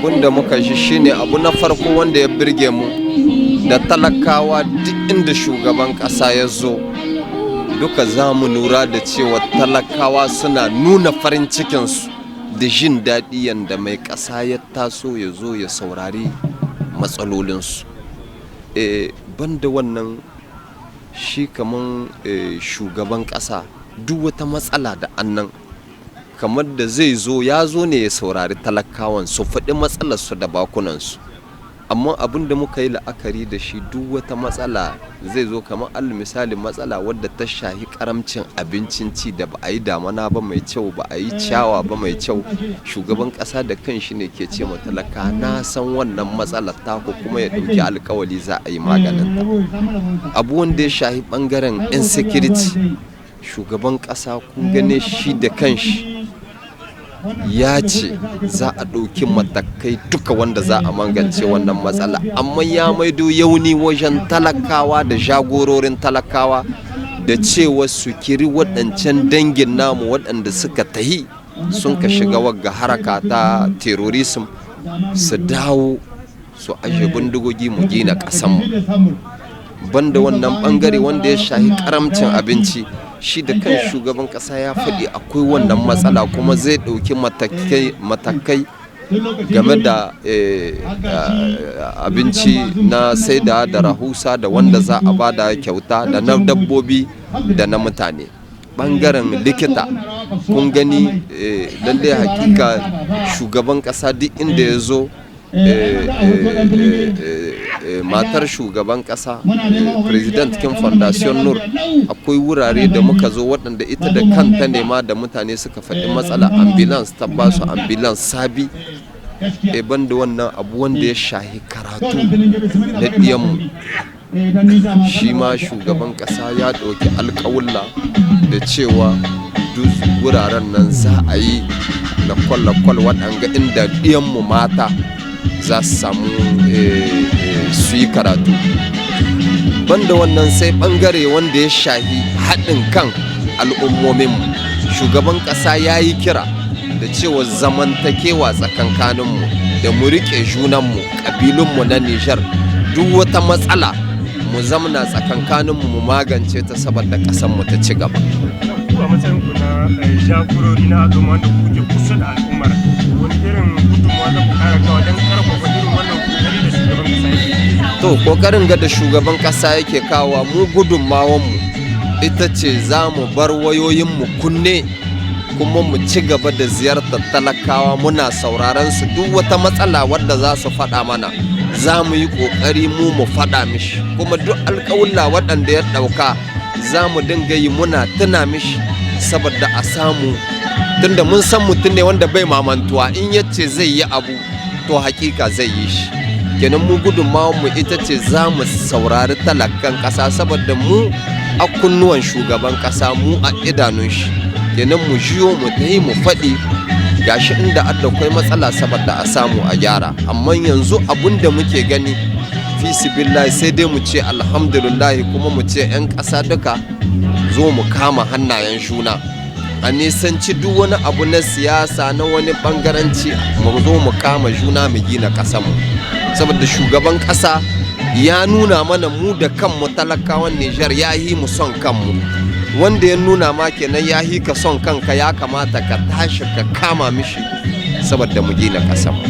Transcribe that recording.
Abun da muka ji shine abu na farko wanda ya birge mu da talakawa, duk inda shugaban ƙasa ya zo duka za mu lura da cewa talakawa suna nuna farin cikinsu da jin daɗi yadda mai ƙasa ya taso ya zo ya saurari matsalolinsu. Banda wannan, shi kaman shugaban ƙasa, duk wata matsala da annan kamar da zai zo, ya zo ne ya saurari talakawan su faɗi matsalarsu da bakunansu. Amma abin da muka yi la'akari da shi, duk wata matsala zai zo, kamar al misali matsala wadda ta shahi karamcin abincin ci, da ba a yi damana ba mai kyau, ba a yi ciyawa ba mai kyau, shugaban kasa da kanshi ne ke ce talaka, "Na san wannan matsalar taku," kuma ya ɗauki alkawali za a yi maganin ta. Abu wanda ya shahi bangaren insecurity, shugaban kasa kun gane shi da kanshi ya ce za a ɗauki matakai duka wanda za a magance wannan matsala, amma ya maido yauni wajen talakawa da jagororin talakawa da cewa su kiri waɗancan dangin namu waɗanda suka tahi sun ka shiga wagga haraka ta terrorism, su dawo su aje bindigogi mu gina ƙasanmu. Banda wannan, bangare wanda ya shahi karamcin abinci, shi da kan shugaban kasa ya faɗi akwai wannan matsala, kuma zai ɗauki matakai game da abinci na saida da rahusa da wanda za a bada kyauta, da na dabbobi da na mutane. Bangaren likita, kun gani lallai hakika shugaban kasa duk inda ya zo, matar shugaban kasa, présidente kin Fondation Nour, akwai wurare da muka zo waɗanda ita da kanta ne ma da mutane suka faɗi matsala ambulance, ta ba su ambulance sabi. Ban da wannan, abu wanda ya shahi karatu na ɗiyanmu, shi ma shugaban kasa ya ɗauki alƙawulla da cewa duk wuraren nan za a yi lakwal-lakwal waɗanga inda ɗiyanmu mata za su samu su yi karatu. Banda wannan, sai ɓangare wanda ya shahi haɗin kan al'ummominmu, shugaban ƙasa ya yi kira da cewa zamantakewa tsakankaninmu da mu riƙe junanmu, ƙabilunmu na Nijar, duk wata matsala mu zamna tsakankaninmu mu magance ta saboda ƙasarmu ta ci gaba. Ku a matsayin ku na jagorori na al'umma wanda kuke kusa da al'ummar, wani irin gudunmawa za ku kara kawo don karfafa irin wannan kokari da shugaban kasa yake? To, kokarin ga da shugaban kasa yake kawo, mu gudunmawanmu ita ce za mu bar wayoyinmu kunne, kuma mu ci gaba da ziyartar talakawa, muna sauraron su. Duk wata matsala wadda za su faɗa mana, za mu yi ƙoƙari mu mu faɗa mishi, kuma duk alƙawulla waɗanda ya ɗauka za mu dinga yi muna tuna mishi saboda a samu, tunda mun san mutum ne wanda bai mamantuwa. In ya ce zai yi abu, to hakika zai yi shi. Kenan mu gudunmawar mu ita ce za mu saurari talakan ƙasa, saboda mu a kunnuwan shugaban ƙasa, mu a idanun shi. Kenan mu jiyo, mu tahi, mu faɗi gashi inda adda kwai matsala saboda a samu a gyara. Amma yanzu abun da muke gani, fi sibillahi, sai dai mu ce alhamdulillahi, kuma mu ce 'yan ƙasa duka zo mu kama hannayen juna, a nisanci duk wani abu na siyasa, na wani bangaranci, mu zo mu kama juna mu gina ƙasarmu, saboda shugaban ƙasa ya nuna mana mu da kanmu talakawan Nijar ya yi mu son kanmu. Wanda ya nuna ma kenan ya yi ka son kanka, ya kamata ka tashi ka kama mishi saboda mu gina ƙasarmu.